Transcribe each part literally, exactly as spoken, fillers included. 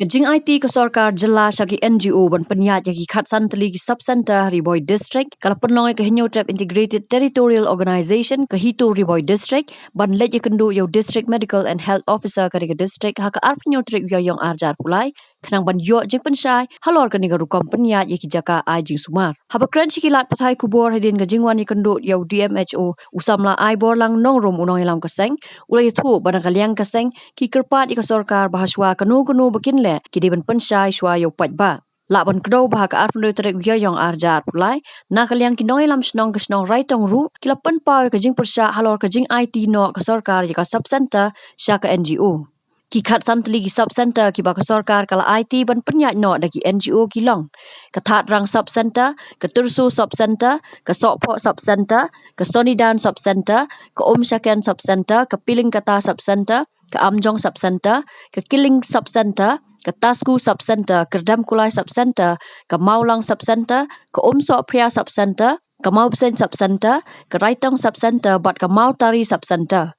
Ka jingaiti ka sorkar jylla sha ki N G O ban pynïaid ïa ki khatsan tylli ki sub-centre ha Ri Bhoi District ka la pynlong ïa ka Hynñiewtrep Integrated Territorial Organization, ka HITO, Ri Bhoi District ban leit ïakynduh ïa u District Medical and Health Officer ka ri ka district ha ka arphew hynñiew tarik u Ïaïong arhajar arphew lai, khnang ban ïoh jingpynshai halor kane ka rukom pynïaid ïa ki jaka ai jingsumar. Haba kren sha ki lad pathai khubor hadien ka jingwan ïakynduh ïa u D M H O, u samla Aiborlang Nongrum, u nongïalam ka seng, u la ïathuh ba na ka liang ka seng ki kyrpad ïa ka sorkar ba hashwa kano kano ba kin leh, ki dei ban pynshai shwa ïa u paidbah. Lah ban kdew ba ha ka arphew hynriew tarik u Ïaïong arhajar arphew lai, na ka liang ki nongïalam shnong ka shnong Raitong ruh ki la pynpaw ïa ka jingpyrshah halor ka jingaiti noh ka sorkar ïa ka sub-centre sha ka N G O. Ki khatsan tylli ki sub-centre kiba ka sorkar ka la aiti ban pynïaid noh da ki N G O ki long: ka Thadrang Sub-centre, ka Tyrso Sub-centre, ka Sohphoh Sub-centre, ka Sonidan Sub-centre, ka Umshaken Sub-centre, ka Pilingkata Sub-centre, ka Amjong Sub-centre, ka Killing Sub-centre, ka Tasku Sub-centre, ka Rdemkulai Sub-centre, ka Mawlang Sub-centre, ka Umsohphria Sub-centre, ka Mawbseiñ Sub-centre, ka Raitong Sub-centre bad ka Mawtari Sub-centre.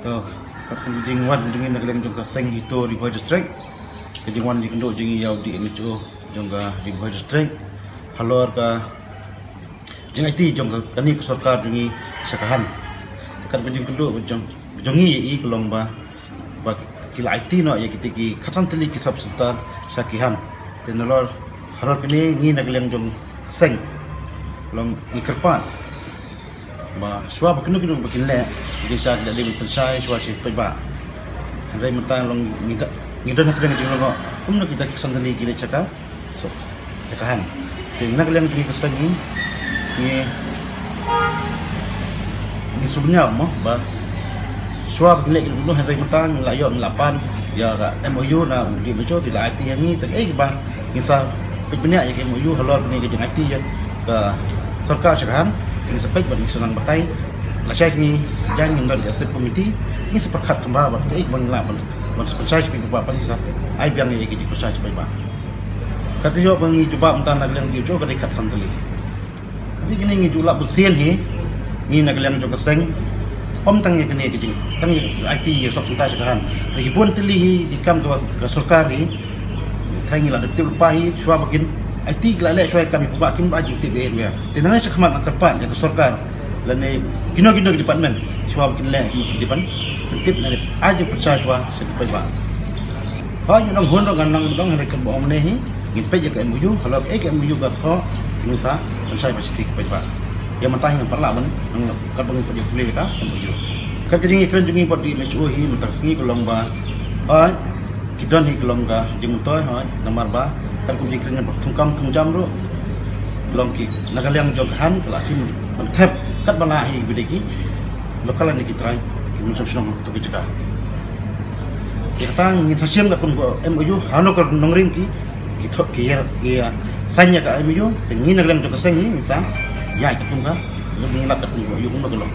To, kat ka jingwan jong ngi na ka liang jong ka seng HITO Ri Bhoi District, ka jingwan jingkynduh jong ngi ïa u D M H O jong ka Ri Bhoi District halor ka jingaiti jong ka, kane ka sorkar jong ngi sha ka HAND. Kat ka jingkynduh jong, jong ngi ïa i ka long ba, ba ki la aiti noh ïa kita ki khatsan tylli ki sub-centre sha ki HAND. Te nalor halor kane ngi na ka liang jong ka seng long ngi kyrpad ba shwa ba kino kino ba kin leh, ki dei sa ki la dei ban pynshai shwa sha ki paidbah. Hynrei mynta long ngi da, ngi don hapdeng ka jinglong kumno kita ki khatsan tylli ki leit sha ka, so, sha ka HAND. Te na ka liang jong ngi ka seng ngi, ngi, ngi sngewbha mo ba shwa ba kin leh ki leh kumno, hynrei mynta ngi la ïoh, ngi la pan ïa ka M O U na u D M H O, te la aiti ïa ngi, te ei ba ngin sa peit bniah ïa ka M O U halor kane ka jingaiti ïa ka sorkar sha ka HAND, te ngin sa peit bad ngin sa nang batai. Lashai sngi sha jan ngin don ïa ka state committee, ngin sa pyrkhat kumba bad ei ba ngin lah ban, ban sa pynshai sha ki paidbah, ban ngin sa ai biang ïa ka jingpynshai sha ki paidbah. Kat ka ïoh ba ngi jubab mynta na ka liang D M H O ka dei khatsan tylli. Hynrei kine ngi ju lah bunsien hi, ngi na ka liang jong ka seng, ym tang ïa kine ki jing, tang ïa aiti ïa sub-centre sha ka HAND. Hynrei ki bun tylli hi ki kam ka, ka sorkar hi. Tang ngi la dep tip lypa hi shwa ba kin aiti, ki la leh shwa ïa ka kam, ki ba kin ba jingtip ïa area. Te nangne sha khmat nga kyrpad ïa ka sorkar lane kino kino ki department shwa ba kin leh, ki dei ban pyntip, lane ai jingpynshai shwa sha ki paidbah. Hooid, ngi nang hun ruh ngan nang dang, hynrei kat ba ong ne hi, ngin peit ïa ka M O U, halor eh ka M O U ka thoh, ngin sa pynshai ba sha ki paidbah. Ïa mynta hi ngan pat lah ban, nang kat ba ngin peit ïa pule ïa ka M O U. Kat ka jingïakren jong ngi bad D M H O hi mynta ka sngi ka long ba, hooid, ki don hi ka long ka jingmyntoi, hooid, namar ba kat kum jingkren ngan pat thungkam thungjam ruh, long ki na ka liang jong ka HAND ka la shim ban thep kat ba lah hi ba dei ki local lane ki trai ki mynsiem shnong to ki jaka. Ïa kata ngin sa shim kat kum ka M O U, halor ka nongrim ki, ki thoh, ki ïa, ki ïa sign ïa ka M O U, te ngi na ka liang jong ka seng hi ngin sa ïaid kat kum ka, ngin lap kat kum ka M O U kumno ka long.